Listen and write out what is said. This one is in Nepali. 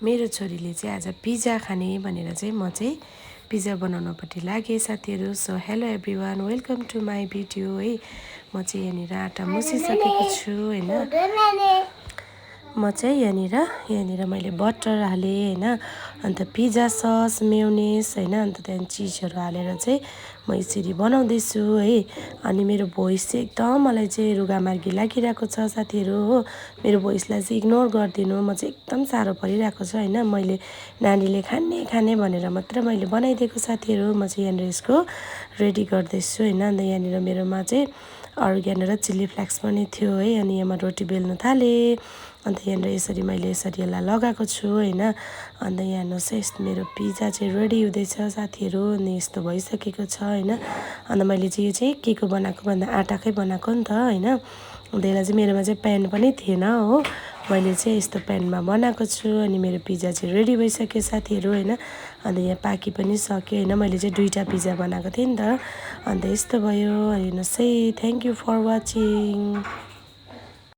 मेरो छोरीले चाहिँ आज पिज्जा खाने भनेर चाहिँ म चाहिँ पिज्जा बनाउनपट्टि लागेँ साथीहरू। So hello everyone, welcome to my video है। म चाहिँ यहाँनिर आँटा मुसिसकेको छु होइन। म चाहिँ यहाँनिर मैले बटर हालेँ होइन, अन्त पिज्जा सस मेयोनिज होइन, अन्त त्यहाँदेखि चिजहरू हालेर चाहिँ म यसरी बनाउँदैछु है। अनि मेरो भोइस चाहिँ एकदम मलाई चाहिँ रुगामार्गी लागिरहेको छ साथीहरू हो। मेरो भोइसलाई चाहिँ इग्नोर गरिदिनु, म चाहिँ एकदम साह्रो परिरहेको छ होइन। मैले नानीले खाने खाने भनेर मात्र मैले बनाइदिएको साथीहरू। म चाहिँ यहाँनिर यसको रेडी गर्दैछु होइन। अन्त यहाँनिर मेरोमा चाहिँ अर्ग्यानो र चिल्ली फ्लेक्स पनि थियो है। अनि यहाँ रोटी बेल्न थालेँ। अन्त यहाँनिर यसरी मैले यसरी यसलाई लगाएको छु होइन। अन्त यहाँ हेर्नुहोस् मेरो पिज्जा चाहिँ रेडी हुँदैछ साथीहरू। अनि यस्तो भइसकेको छ होइन। अन्त मैले चाहिँ यो चाहिँ के को बनाएको भन्दा आँटाकै बनाएको नि त होइन। अन्त यसलाई चाहिँ मेरोमा चाहिँ प्यान पनि थिएन हो, मैले चाहिँ यस्तो प्यानमा बनाएको छु। अनि मेरो पिज्जा चाहिँ रेडी भइसक्यो साथीहरू होइन। अन्त यहाँ पाकि पनि सक्यो होइन। मैले चाहिँ 2टा पिज्जा बनाएको थिएँ नि त। अन्त यस्तो भयो। हेर्नुहोस् है, थ्याङ्क यू फर वाचिङ।